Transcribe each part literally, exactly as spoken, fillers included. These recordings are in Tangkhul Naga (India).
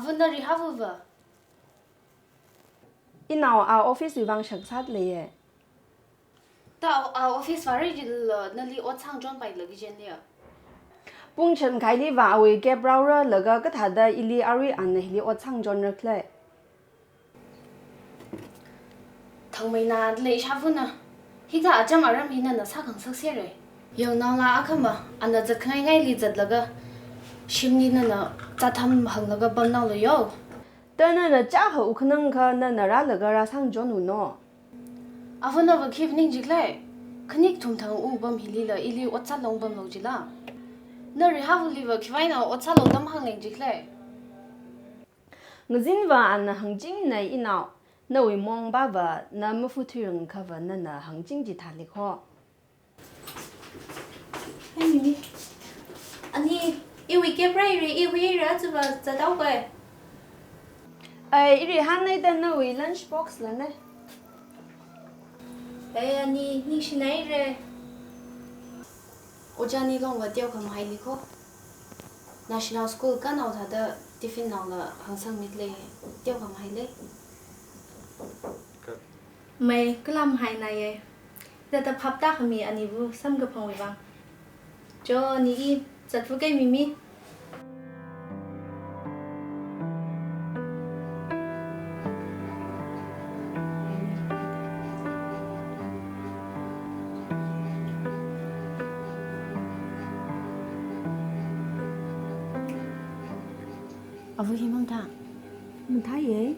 Avā, na Rihavava? Inao a office wui vang shakzat leiya. Ta a office vāra jilala nali ot sāngajonpaila kajina. Pung shimkhaili vā awui cab rāhaora laga kathāda ili arui ana hili ot sāngajonra khala? Thangmeina lei ishāvana. Hikathā acham aram hi nana sākhangasak sera. Yangnaola akhama, ana zatkhangai ngaili zatlaga, shimli nana zatham hānglaga pamnaolu yo. Ta nana chākha wukkhanang kha nana rālaga rāsāngajonu no. Avā, nava khi phaning jikhala? Khani kathum thang ungpam hilila ili ot sāla ungpamlu jila. Na Rihavaliva khiwui eina ot sālu da mahāngleng jikhala? Ngazinva ana hāngchingna inao, nawui mongpava na mafuthuirang khava nana hāngching chithāli kho. Ani, ani, iwui cab rāhaira, i huihaira, chiva zathaokai. Ai, i Rihanna da nawui lunch box lana. Ai, ani, ningshinaira. Ojā Nilongva teokha mahaili kho. National School kanao thāda tiffin naola hāngsangmida lei, teokha mahaili. Mai, kala mahainaya. Hithāda phaptākhami aniwui samkaphangwui vang. Cho, ani, i zathaokai Mimi. Avā, hi mamathā? Mathāya.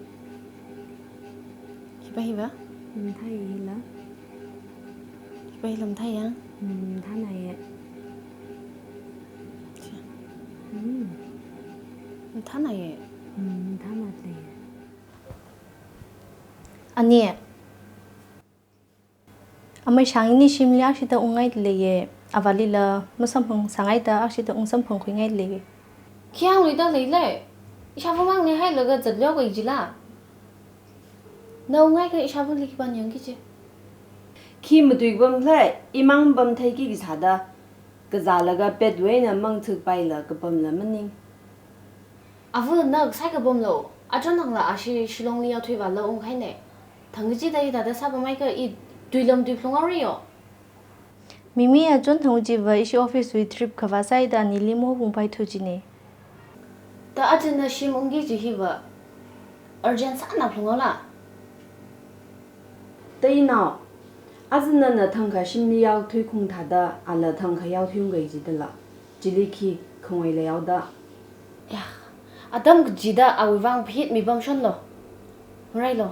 Hiva, hiva? Mathāya hila. Hiva hila mathāya? Hmm, mathānaya. Cha. Hmm. Mathānaya. Hmm, mathānaya. Ani. Amei shang ini shimli akshida ungngaida leiya, avālila masamphang sāngaida akshida ungsamphangkhuingaida leiya. Khi hāngluida leila? Ishāvā mangli hailaga zatliuka jila. Na ungngai kha ishāvāli khipāna yangki chi. Khi matuipam khala, imang pamtheiki kasāda, kazālaga bed wui eina mangthukpaila kapamla maning. Avā, na kasai kapamlo, achon thangla ashi Shillongli yaothuivāla ungkahaina. Thangkachida hithāda sāpamhaiakha i tuila matuiphalungra yo. Mimi, achon thangkachiva ishi office wui trip khavā sāhaida anili maphungpaithu jina. Ta aja na shim ungki kaji hiva urgent sāna phalungra la. Ta inao, aja nana thangkha shimli yaothuikhaung thāda, ala thangkha yaothuiungki kajidala. Chili khi khangaila yaoda. Ya, atam kachida awui vang phit mipamshonlu. Maralu.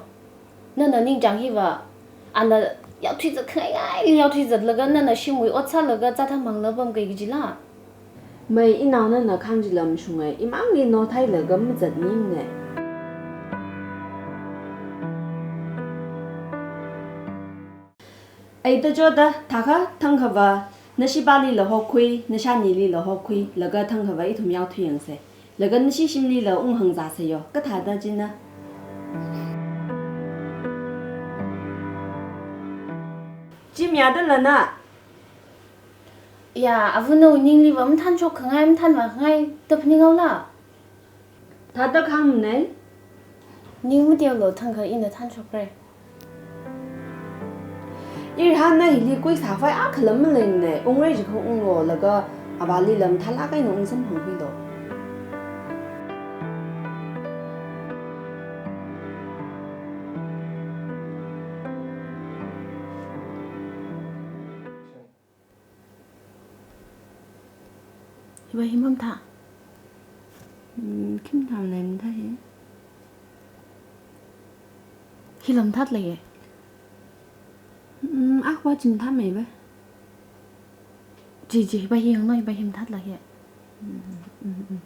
Nana ningchāng hiva, ana yaothui zatkhangai ngaili yaothui zatlaga nana shimwui ot sālaga zatham hāngla pamki kajila. Mai, inao nana kahāng chila mashunga, imangli nothailaga mazatningna. Ai ta choda, thākha thangkhava, nashi pālila hokhui, nashanilila hokhui, laga thangkhava ithum yaothuiyangsa. Laga nashi shimlila unghāngzāsa yo, kathāda china. Chi mayādala na. Ya, avā nawui ningliva mathānshok khangai, mathānvā khangai, da phaninghaola. Thāda kahāngna. Ning mateolu, thangkha ina thānshokra. Irhana hili kuisāvai akhala maleina, ungra jiakha unglu laga avālila mathālāk eina ungsamphangkhuilu. Hiva hi mamathā? Hmm, khi mathāmana, mathāya. Hila mathāda leiya. Hmm, akhava chi mathāmeiva. Chi, chi, hiva hi yanglu, hiva hi mathāda leiya. Hmm, hmm, hmm.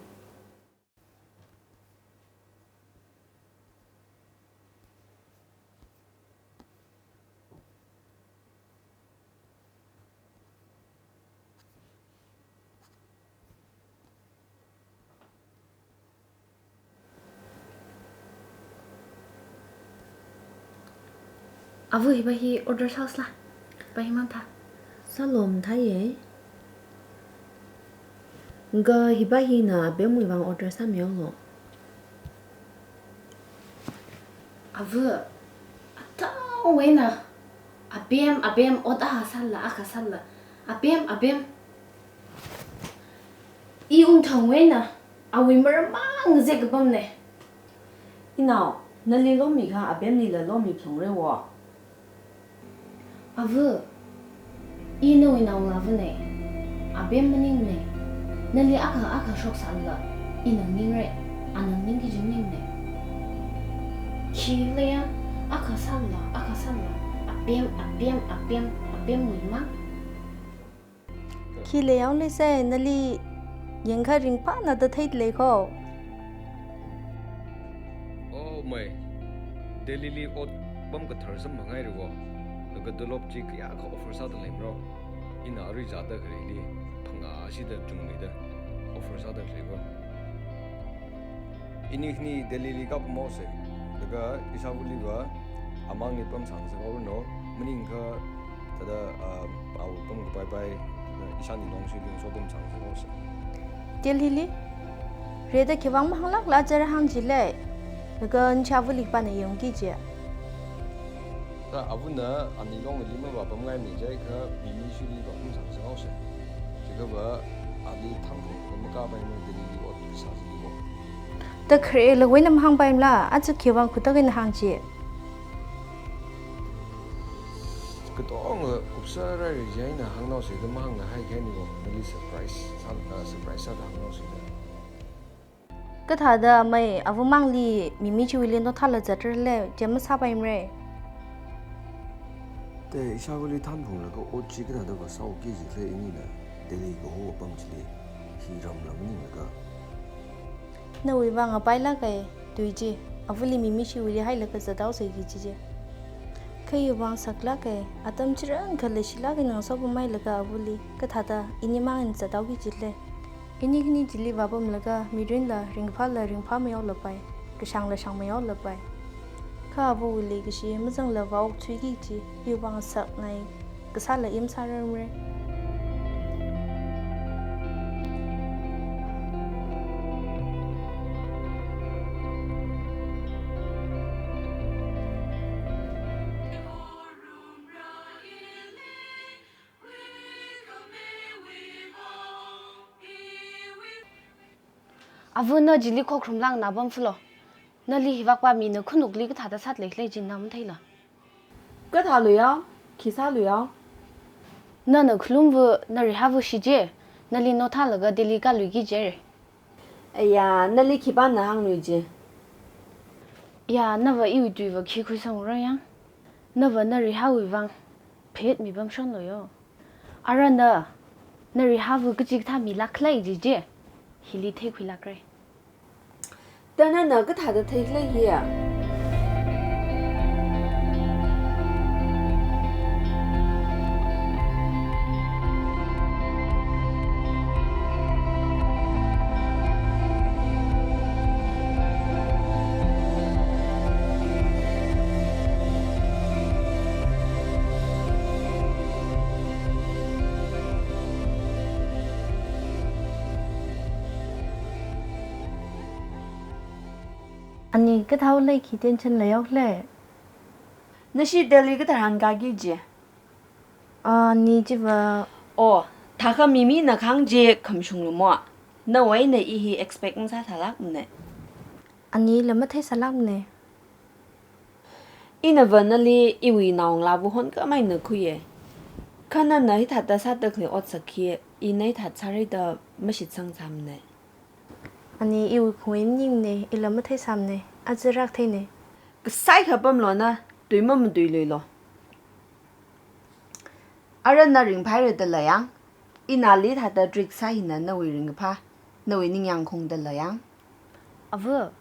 Ava, hiva hi order sāsāla. Hiva hi mamathā? Sālu, mathāya. Kha hiva hi na abemwui vang order sāmihaolu. Ava, atangwui eina, apem, apem, ot akha sālala, akha sālala, apem, apem. I ungthangwui eina, awui maram mang ngazek kapamne. Inao, nali lomi kha apemlila lomi phalungra wo. Ava, i nawui naongalāvane, apem maningne, nali akha akha shoksālala, ina ningre, ana ningki jim ningne. Khi leiya, akha sālala, akha sālala, apem, apem, apem, apemwui mang. Khi leiya leisai, nali yangkha ringphāna da theida lei kho. Oh mai, Delhi li ot pam kathar samphangngaira wo. Laga tolop chi kayākha offer sāda leimro. Ina arui zāda khalei li, phangā shida chungmeida offer sāda khalei wo. Ini khani Delhi li kapam haosa. Laga ishāvali va amangli pamsang sāhaoranu. Maningakha thāda, ah, awui pam kapai pai, thāda ishāni nong shili so pamsang sāhaosa. Delhi li? Rida khiwuivang mahānglākla chara hāng jilei. Laga nashāvali pana yangki ji. Thāda avana ani longli mavāpamngaimana jiakha mimi shili vāpamsang sāhaosa. Jiakha va ali thangphung va makapaimana Delhi li ot kasā shili wo. Thāda kharela wui eina mahāngpaimala, aja khiwuivang khutak eina hāng ji. Katonga kupsā rāra jiakha ina hāngnaosa da mahāngna haikhaini wo, nali surprise sā, ah, surprise sāda hāngnaosa da. Kathāda mai, avamangli mimi chiwuili nothāla zatrale, chi masāpaimara. Thāda ishāvali thangphunglaga ot chi kathāda vāsāki jikhala inina, Delhi kaho apam chili, hi ramla maninglaga. Nawui vang apailāka, tui chi, avali mimi chiwuili hailaga zathaosa kaji chi. Kha iwui vang saklāka, atam chirānkha leishilāk eina ngasopammailaga avali, kathāda ini mang eina zathaoki jilei. Ini khani chili vāpamlaga, mirinla ringphāla ringphā mayaolapai, kashāngla shāng mayaolapai. Kha avawui leikashi mazangla vāokthuiki ji, iwui vang sakngai, kasāla i masārarmara. Ava, na chili khokharum lāngna pamfalo. Nali hivākpa mina khanukli kathāda sāda leikhala chi na matheila. Kathāluiya, khi sāluiya. Nana khalumva, narihāva shi je, nali nothālaga Delhi kaluiki jire. Aya, nali khipāna hānglui je. Ya, nava iwui tuiva khi khuisangra yang. Nava narihāwui vang phet mipamshonlo yo. Ara na, narihāva kachikathā milākkhala ji je, hili theikhuilākra. Thāda nana kathāda theikhala hiya? Ani kathāhaolei, khi tension leihaolei? Nashi Delhi kathāda rāngkāki je? Ani chiva. Oh, thākha mimina kahāng chi khamashunglu mo. Nawui eina i hi expect masāsālākmana. Anila matheisālākmana. Inava nali iwui naongalāva honkhamei eina khuiya. Kha nana hithāda sāda khalei otsak hi, ina hithāda sāra da mashitsangsāmana. Ani iwui khungwui maningne, ila matheisāmana, aja rāktheina. Kasai kha pamlo na, tui mamatuiluilo. Ara na ringphāra da lei yang, ina hithāda trick sā hina nawui ringkaphā, nawui ningyāng khungda lei yang. Ava.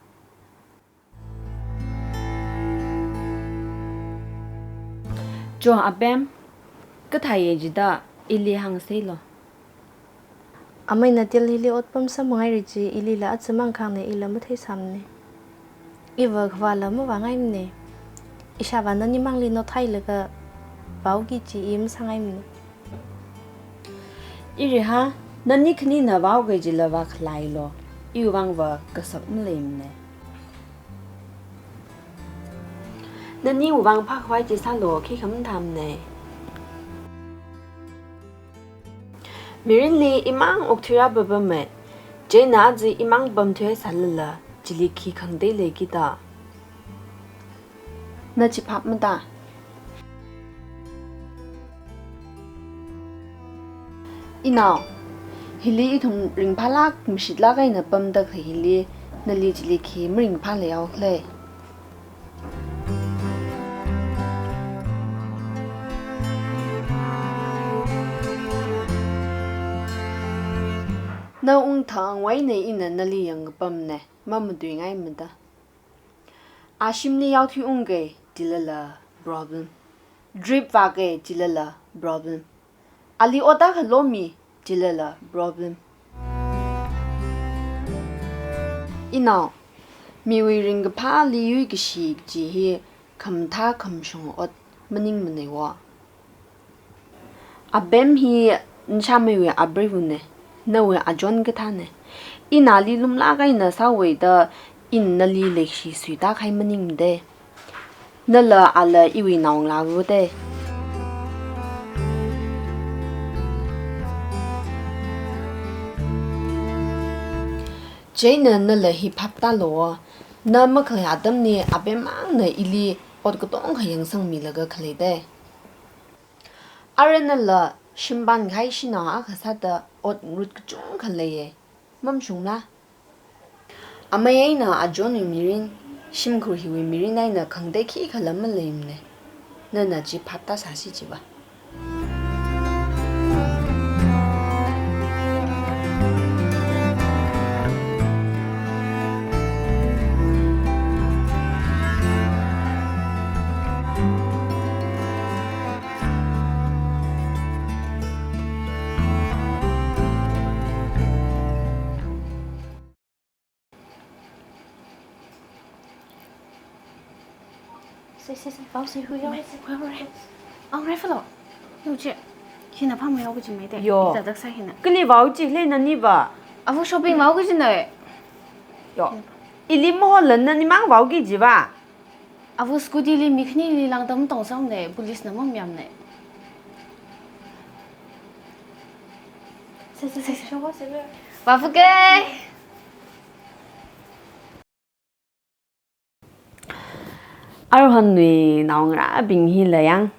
Cho apem, kathāya jida ili hāngseilo. Ameina Delhi li ot pamsam mangaira chi ilila aja mangkhangna, ila matheisāmana. Iva khavāla mavāngaimana. Ishāvā nani mangli nothālaga vāoki chi i masāngaimana. Iriha, nani khanina vāoki jila vākhalailo. Iwui vangva kasak maleimana. Nani wuvang phākhavai chi sālu, khi khamathāmana. Mirinli imang okthuira papamei. Chieina aja imang pamthuihaisālala, chili khi khangatei leikida. Na chi phap mada. Inao, hili ithum ringphālāk mashitlāk eina pamda khalei hili, nali chili khi maringphā leihaokhala? Na ungthang wai eina ina nali yangkapamna, mamatuingaimada. A shimli yaothui ungke, chilala problem. Drip vāke, chilala problem. Ali ot akha lomi, chilala problem. Inao, miwui ringkaphāli yuikashi chi hi khamathā khamashung ot maningmanei wo. Abem hi nashāmeiwui apreivana, nawui achon kathāna. Ina ali lumlāk eina sāhaoda, ina nali leikashi suitākahai maningmada. Nala ala iwui naongalāvana. Chieina nala hi phaptālu. Na makhalei atamli abemmangna ili ot katonga yangsangmilaga khaleida. Ara nala shimpān kahai shanao akha sāda ot ngarut kachungkha leiya. Mamashungla? Amei eina achonwui mirin, shimkhur hiwui mirin eina khangatei khikhala maleimana. Nana chi phaptāsāsi chiva. Sir, sir, sir, vao sir, hui yao. Hui, hui, hui. Ang rifle lo. Yo, che. Hina phamei yao kaji mei de. Yo. Ita dak sa hina. Kali vao chi le nani va. Avu shopping vao kaji na. Yo. Ili mahola nani mang vao kaji va. Avu scooty li mi khanili lāngda matongasakmana, police na mamayāmana. Sir, sir, sir, sir. Vāphuke. Aruihonwui naongarābing hila yang,